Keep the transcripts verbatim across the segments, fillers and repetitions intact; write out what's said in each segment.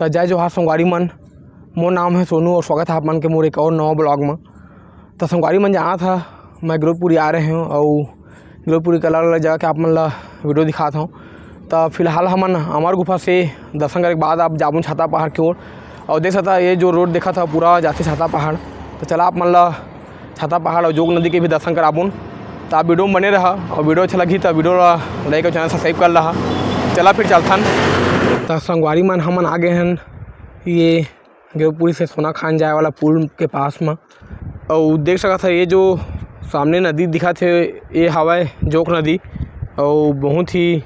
त जय जोहार संगवारी मन, मोर नाम है सोनू और स्वागत है आप मन के मोर एक और नवा blog में। त संगवारी मन, जहाँ था मैं गिरौदपुरी आ रहे हूँ और गिरौदपुरी के अलग-अलग जगह के आप मन ला video दिखात हूँ। त फिलहाल हमन अमर गुफा से दर्शन करे के बाद आप जाबुन छाता पहाड़ की ओर। और देख सकता, ये जो road देखा था, पूरा जाते छाता पहाड़। त चला आप मन ला छाता पहाड़ और जोंक नदी के भी दर्शन कराबुन। त आप video में बने रहा और video अच्छा लगी त video ला like और channel subscribe कर लहा। चला फिर चलथन। त संगवारी मन, हमन आ गए हन ये गिरौदपुरी से सोना खान जाए वाला पुल के पास में। और देख सकत ह, ये जो सामने नदी दिखत हे, ये हवय जोंक नदी। और बहुत ही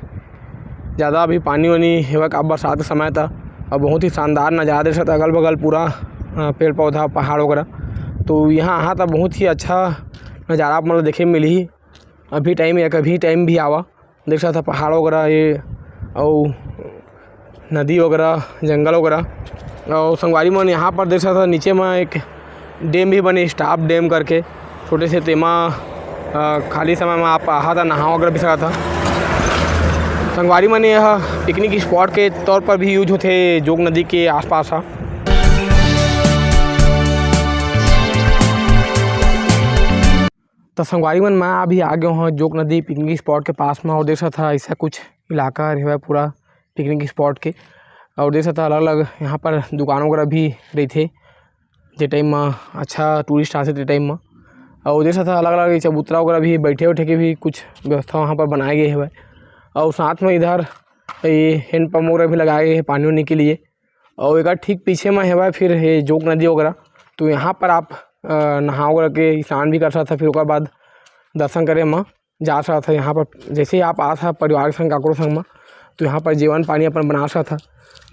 ज़्यादा अभी पानी वानी हेवय का बरसात के समय त, और बहुत ही शानदार नज़ारा देख सकत ह, अगल बगल पूरा, अ, पेड़ पौधा, पहाड़ वगैरह। तो यहाँ आहा त बहुत ही अच्छा नज़ारा आप मन ल देखे मिलही। अभी time या कभी time भी आवा, देख सकत ह पहाड़ वगैरह ये, अउ नदी वगैरह, जंगल वगैरह। अउ संगवारी मन, यहाँ पर देख सकत ह नीचे म एक dam भी बने, Stop Dam करके, छोटे से, तेमा, अ, खाली समय में आप आहा त नहाव वगैरह भी सकत ह। संगवारी मन, यह picnic spot के तौर पर भी use होथे जोंक नदी के आसपास ह। त संगवारी मन, मैं अभी आ गया हूँ जोंक नदी picnic spot के पास में, और देख सकत ह ऐसा कुछ इलाका हरे हवय पूरा picnic spot के। और देख सकत ह अलग-अलग यहाँ पर दुकान वगैरह भी रहिथे, जे time म अच्छा tourist आथे ते time म। और देख सकत ह अलग-अलग चबूतरा वगैरह भी, बैठे उठे के भी कुछ व्यवस्था वहाँ पर बनाए गए हवय। और साथ में इधर ये hand pump वगैरह भी लगाए गए हैं पानी उनी के लिए। और एकर ठीक पीछे में हेवय फिर ये जोंक नदी वगैरह। तो यहाँ पर आप, अ, नहाव वगैरह के स्नान भी कर सकत ह, फिर ओकर बाद दर्शन करे म जा सकत ह। यहाँ पर जैसे ही आप आत ह परिवार के संग, काकरो संग म, तो यहाँ पर जेवन पानी अपन बना सकत ह।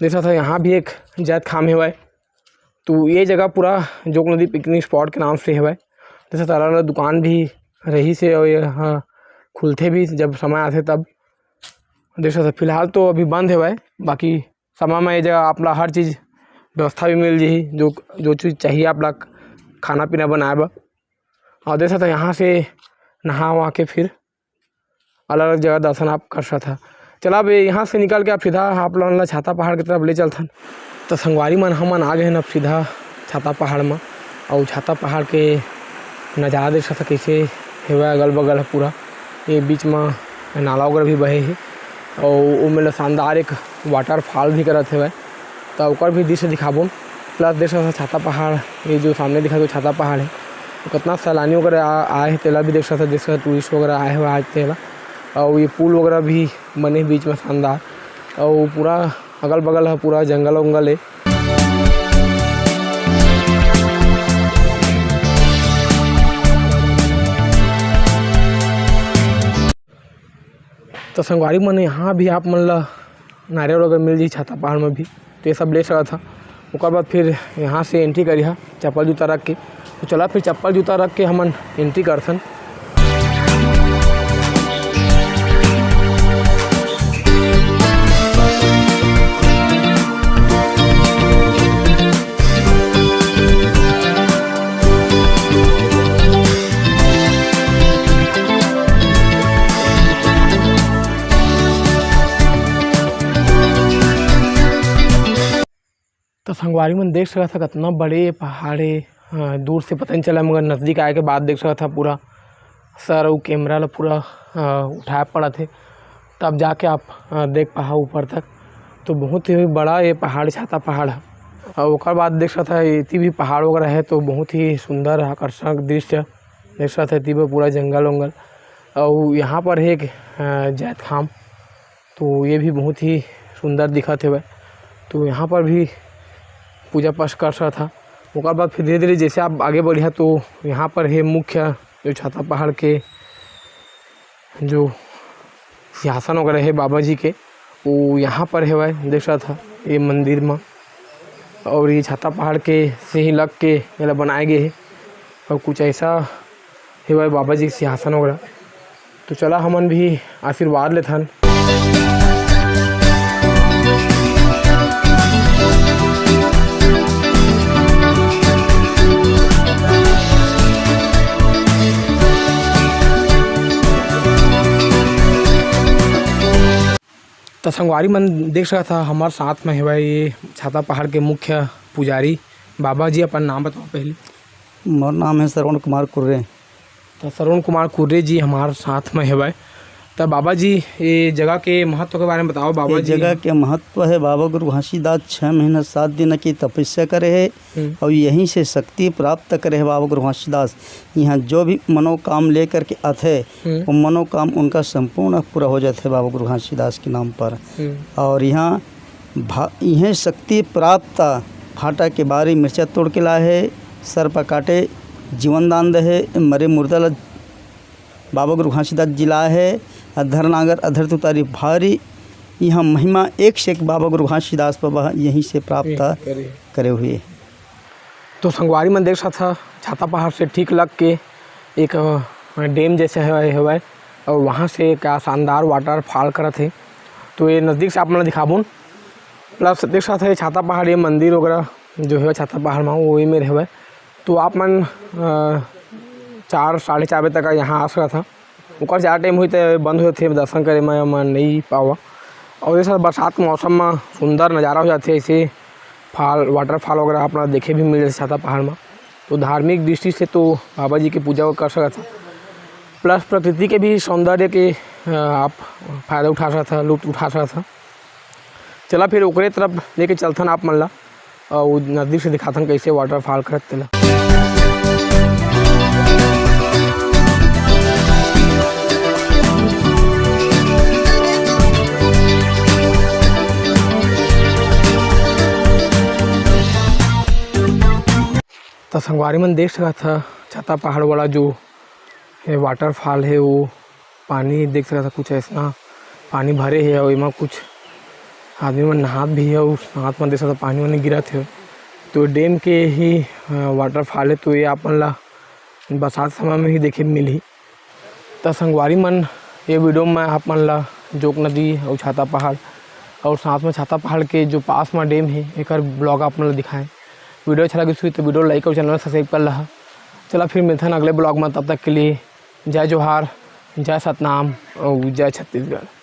देख सकत ह यहाँ भी एक जैतखाम हेवय। तो ये जगह पूरा जोंक नदी picnic spot के नाम से हेवय। देख सकत ह अलग-अलग दुकान भी रहिस हे और ये ह खुलथे भी जब समय आथे तब। देख सकत ह फिलहाल तो अभी बंद हेवय, बाकी समय में ये जगह आप ला हर चीज़ व्यवस्था भी मिल जही, जो, जो चीज़ चाहिए आप ला खाना पीना बनाए बर। और देख सकत ह यहाँ से नहा वहा के फिर अलग-अलग जगह दर्शन आप कर सकत ह। चला, अब यहाँ से निकल के आप सीधा आप लोगन ला छाता पहाड़ की तरफ ले चलथन। त संगवारी मन, हमन आ गए हन अब सीधा छाता पहाड़ म। अउ छाता पहाड़ के नज़ारा देख सकत ह कइसे हेवय अगल बगल ह पूरा। ये बीच म नाला वगैरह भी बहे हे। अउ ओमे ल शानदार एक waterfall भी करत हेवय। त ओकर भी दृश्य दिखाबोन। Plus देख सकत ह छाता पहाड़, ये जो सामने दिखत हे छाता पहाड़ हे, तो कितना सैलानी वगैरह आ-, आए हे, तेला भी देख सकत ह, देख सकत ह tourist वगैरह आए हुए आज तेला। अउ ये पुल वगैरह भी बने हे बीच में शानदार, अउ पूरा अगल बगल ह पूरा जंगल वंगल हे। तो संगवारी मन, यहाँ भी आप मन ला नारियल वगैरह मिल जाही छाता पहाड़ में भी, तो ये सब ले सकत ह। ओकर बाद फिर यहाँ से entry करिहा चप्पल जूता रख के। तो चला फिर चप्पल जूता रख के हमन entry करथन। तो संगवारी मन देख सकत ह, कतना बड़े पहाड़ हे। हाँ, दूर से पता नहीं चला, मगर नजदीक आए के बाद देख सकत ह, पूरा सर अउ camera ला पूरा, हाँ, उठाए पड़त हे, तब जाके आप, हाँ, देख पाहा ऊपर तक। तो बहुत ही बड़ा ये पहाड़, छाता पहाड़ ह। अउ ओकर बाद देख सकत ह, एती भी पहाड़ वगैरह हे, तो बहुत ही सुंदर आकर्षक दृश्य देख सकत ह। एती भी पूरा जंगल वंगल, अउ यहाँ पर हे एक, हाँ, जैतखाम। तो ये भी बहुत ही सुंदर दिखत हेवय। तो यहाँ पर भी पूजा पाठ कर सकत ह। ओकर बाद फिर धीरे-धीरे जैसे आप आगे बढ़िहा, तो यहाँ पर हे मुख्य जो छाता पहाड़ के जो सिंहासन वगैरह हे बाबा जी के, वो यहाँ पर हेवय, देख सकत ह ये मंदिर म। और ये छाता पहाड़ के से ही लग के एला बनाए गे हे। और कुछ ऐसा हेवय बाबा जी के सिंहासन वगैरह। तो चला हमन भी आशीर्वाद लेथन। त संगवारी मन देख सकत ह, हमर साथ में हवय ये छाता पहाड़ के मुख्य पुजारी बाबा जी। अपन नाम बताओ पहले। मोर नाम है श्रवण कुमार कुर्रे। तो श्रवण कुमार कुर्रे जी हमार साथ में हवय। तो बाबा जी, ये जगह के महत्व के बारे में बताओ बाबा ये जी। जगह के महत्व है, बाबा गुरु घासीदास छः महीना सात दिन की तपस्या करे है हम्म। और यहीं से शक्ति प्राप्त करे है बाबा गुरु घासीदास। यहाँ जो भी मनोकाम लेकर के आथे, हम्म। वो मनोकाम उनका संपूर्ण पूरा हो जाते है बाबा गुरु घासीदास के नाम पर। हम्म। और यहाँ भा-, इहें शक्ति प्राप्त भाटा के बारी मिर्चा तोड़ के लाए है, सर्प काटे जीवन दान दे है, मरे मुर्दा ला बाबा गुरु घासीदास जी लाए है, अधर नागर अधर तुतारी भारी। यहाँ महिमा एक से एक बाबा गुरु घासीदास बाबा यहीं से प्राप्त हम्म, करे। करे हुए। तो संगवारी मन देख सकत ह, छाता पहाड़ से ठीक लग के एक, अ, डैम जैसे हवय, हवय और वहाँ से क्या शानदार वाटरफॉल करत हे। तो ये नज़दीक से आप मन ल दिखाबोन। प्लस देख सकत ह, ये छाता पहाड़, ये मंदिर वगैरह जो है छाता पहाड़ में, वो ये मेर हवय। तो आप मन, अ, चार, साढ़े चार बजे तक यहाँ आ सकत ह। ओकर ज़्यादा टाइम होही त बंद हो जाथे, दर्शन करे म, म नइ पावा। और ये सब बरसात के मौसम म सुंदर नज़ारा हो जाथे, ऐसे फॉल, वाटरफॉल वगैरह आप मन ल देखे भी मिल जाथे छाता पहाड़ म। तो धार्मिक दृष्टि से तो बाबा जी के पूजा कर सकत ह, प्लस प्रकृति के भी सौंदर्य के, अ, आप फायदा उठा सकत ह, लुत्फ उठा सकत ह। चला फिर ओकरे तरफ लेके चलथन आप मन ला, अउ नजदीक से दिखाथन कैसे वाटरफॉल करत तेला। त संगवारी मन देख सकत ह, छाता पहाड़ वाला जो ये वाटरफॉल हे, वो पानी देख सकत ह, कुछ ऐसना पानी भरे हे, अउ एमा कुछ आदमी मन नहात भी हे, अउ नहात मन देख सकत ह, पानी वानी गिरत हे। तो डैम के ही, अ, वाटरफॉल हे, तो ये आप मन ला बरसात समय में ही देखे मिलही। त संगवारी मन, ये वीडियो में आप मन ला जोंक नदी अउ छाता पहाड़, अउ साथ में छाता पहाड़ के जो पास में डैम हे, एकर ब्लॉग आप मन ला दिखाएं। वीडियो अच्छा लगिस होही तो वीडियो लाइक अउ चैनल सब्सक्राइब कर लहा। चला फिर मिलथन अगले ब्लॉग में, तब तक के लिए जय जोहार, जय सतनाम अउ जय छत्तीसगढ़।